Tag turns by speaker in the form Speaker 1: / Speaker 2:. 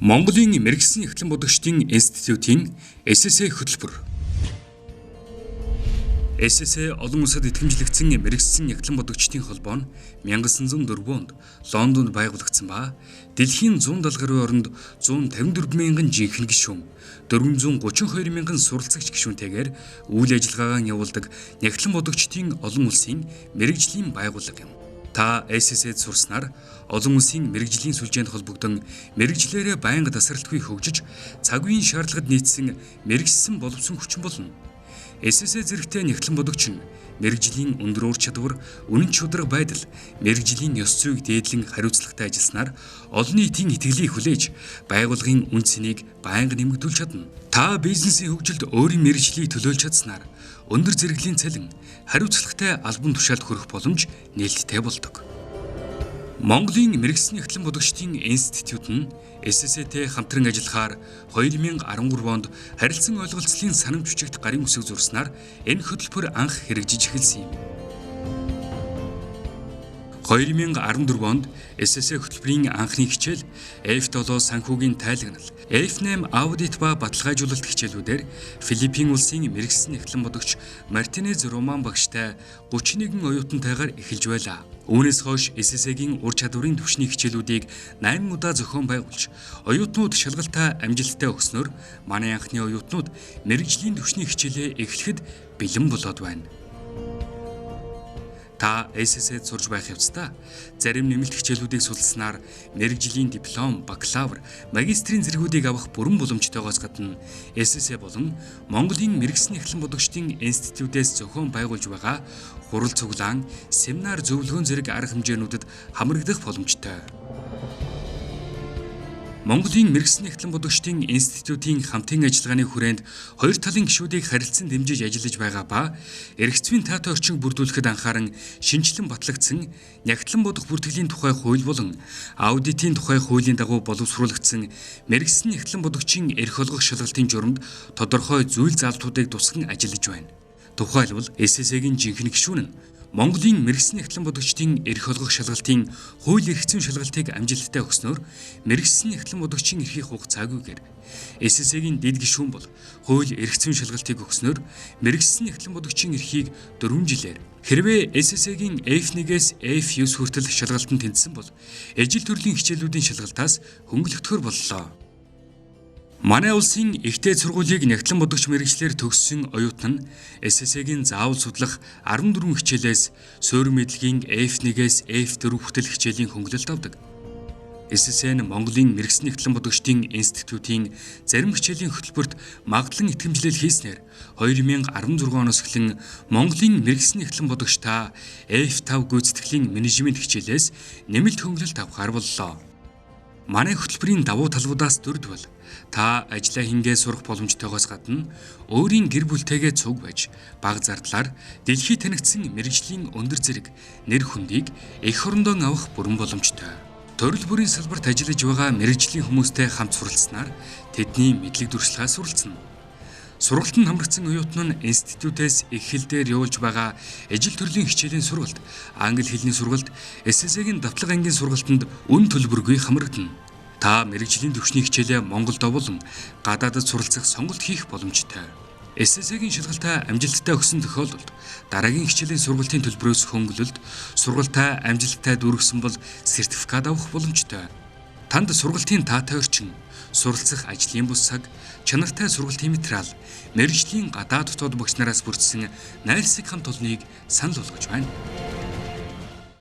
Speaker 1: Монголын мэргэшсэн нягтлан бодогчдын институтийн SSA хөтөлбөр. SSA олон улсад итгэмжлэгдсэн мэргэшсэн нягтлан бодогчдын холбоо нь 1904 онд Лондонд байгуулагдсан ба дэлхийн 170 гаруй оронд 154 мянган жинхэнэ гишүүн, 432 мянган суралцагч гишүүнтэйгээр үйл ажиллагаагаа явуулдаг нягтлан бодогчдын олон улсын мэргэжлийн байгууллага юм. Та SSA-д сурснаар олон улсын мэргэжлийн сүлжээнд холбогдон мэргэжлээрээ байнга тасралтгүй хөгжиж цаг үеийн шаардлагад нийцсэн мэргэшсэн боловсон хүчин болно. SSA зэрэгтэй нягтлан бодогч нь мэргэжлийн өндөр ур чадвар, үнэн шударга байдал, мэргэжлийн ёс зүйг дээдлэн хариуцлагатай ажилласанаар олон нийтийн итгэлийг хүлээж байгууллагын үнэ цэнийг байнга нэмэгдүүлж чадна. Та бизнесийн хөгжилд өөрийн мэргэжлийг төлөөлж чадсанаар өндөр зэрэглэлийн цалин, хариуцлагатай албан тушаалд хүрэх боломж нээлттэй болдог. Монголын мэргэшсэн нягтлан бодогчдын институт нь SSA-тэй хамтран ажиллахаар 2013 онд харилцан ойлголцлын санамж бичигт гарын үсэг зурснаар энэ хөтөлбөр анх хэрэгжиж эхэлсэн юм. 2014 онд SSA хөтөлбөрийн анхны хичээл F7 санхүүгийн тайлагнал, F8 аудит ба баталгаажуулалт хичээлүүдээр Филиппин улсын мэргэшсэн нягтлан бодогч Мартинез Роман багштай 31 оюутантайгаар эхэлж байлаа. Үүнээс хойш SSA-гийн ур чадварын түвшний хичээлүүдийг 8 удаа зохион байгуулж, оюутнууд шалгалтаа амжилттай өгснөөр манай анхны оюутнууд мэргэжлийн түвшний хичээлээ эхлэхэд бэлэн болоод байна. Та SSA-д сурж байх явцдаа зарим нэмэлт хичээлүүдийг судалснаар мэргэжлийн диплом, бакалавр, магистрийн зэргүүдийг авах бүрэн боломжтойгоос гадна SSA болон Монголын мэргэшсэн нягтлан бодогчдын институтээс зохион байгуулж байгаа хурал цуглаан, семинар, зөвлөгөөн зэрэг арга хэмжээнүүдэд хамрагдах боломжтой. Монголын мэргэшсэн нягтлан бодогчдын институтийн хамтын ажиллагааны хүрээнд хоёр талын гишүүдийг харилцан дэмжиж ажиллаж байгаа ба эрх зүйн таатай орчин бүрдүүлэхэд анхааран шинэчлэн батлагдсан нягтлан бодох бүртгэлийн тухай хууль болон аудитын тухай хуулийн дагуу боловсруулагдсан мэргэшсэн нягтлан бодогчийн эрх олгох шалгалтын журамд тодорхой зүйл заалтуудыг тусган ажиллаж байна. Тухайлбал SSA-гийн жинхэнэ гишүүн нь Монголын мэргэшсэн нягтлан бодогчдын эрх олгох шалгалтын хууль эрх зүйн шалгалтыг амжилттай өгснөөр мэргэшсэн нягтлан бодогчийн эрхийг хугацаагүйгээр SSA-гийн дэд гишүүн бол хууль эрх зүйн шалгалтыг өгснөөр мэргэшсэн нягтлан бодогчийн эрхийг 4 жилээр, хэрвээ SSA-гийн F1-ээс F9 хүртэл шалгалтанд тэнцсэн бол ижил төрлийн хичээлүүдийн шалгалтаас хөнгөлөгдөхөөр боллоо. Манай улсын ихтэй сургуулийг нягтлан бодогч мэргэжлээр төгссөн оюутан нь SSA-гийн заавал судлах 14 хичээлээс суурь мэдлэгийн F1-ээс F4 хүртэл хичээлийн хөнгөлөлт авдаг. SSA нь Монголын мэргэшсэн нягтлан бодогчдын институтийн зарим хичээлийн хөтөлбөрт магадлан итгэмжлэл хийснээр 2016 оноос эхлэн Монголын мэргэшсэн нягтлан бодогч та F5 гүйцэтгэлийн менежмент хичээлээс нэмэлт хөнгөлөлт авахар боллоо. Манай хөтөлбөрийн давуу талуудаас дөрөвд бол та ажлаа хингээ сурах боломжтойгоос гадна өөрийн гэр бүлтэйгээ цуг байж бага зардлаар дэлхийд танигдсан мэргэжлийн өндөр зэрэг нэр хүндийг эх орондоо авах бүрэн боломжтой. Төрөл бүрийн салбарт ажиллаж байгаа мэргэжлийн хүмүүстэй хамт суралцсанаар тэдний мэдлэг туршлагаа суралцна. Сургалтанд хамрагдсан оюутан нь институтээс их хэл дээр явуулж байгаа ижил төрлийн хичээлийн сургалт, англи хэлний сургалт, SSA-гийн давтлага ангийн сургалтанд үн төлбөргүй хамрагдана. Та мэргэжлийн түвшний хичээлээ Монголд болон гадаадад суралцах сонголт хийх боломжтой. SSA-гийн шалгалтаа амжилттай өгсөн тохиолдолд дараагийн хичээлийн сургалтын төлбөрөөс хөнгөлөлт, сургалтаа амжилттай дүүргэсэн бол сертификат авах боломжтой. Танд сургалтын таатай орчин, суралцах ажлын бус цаг, чанартай сургалтын материал, мэргэжлийн гадаад дотоод багш нараас бүрдсэн найрсаг хамт олныг санал болгож байна.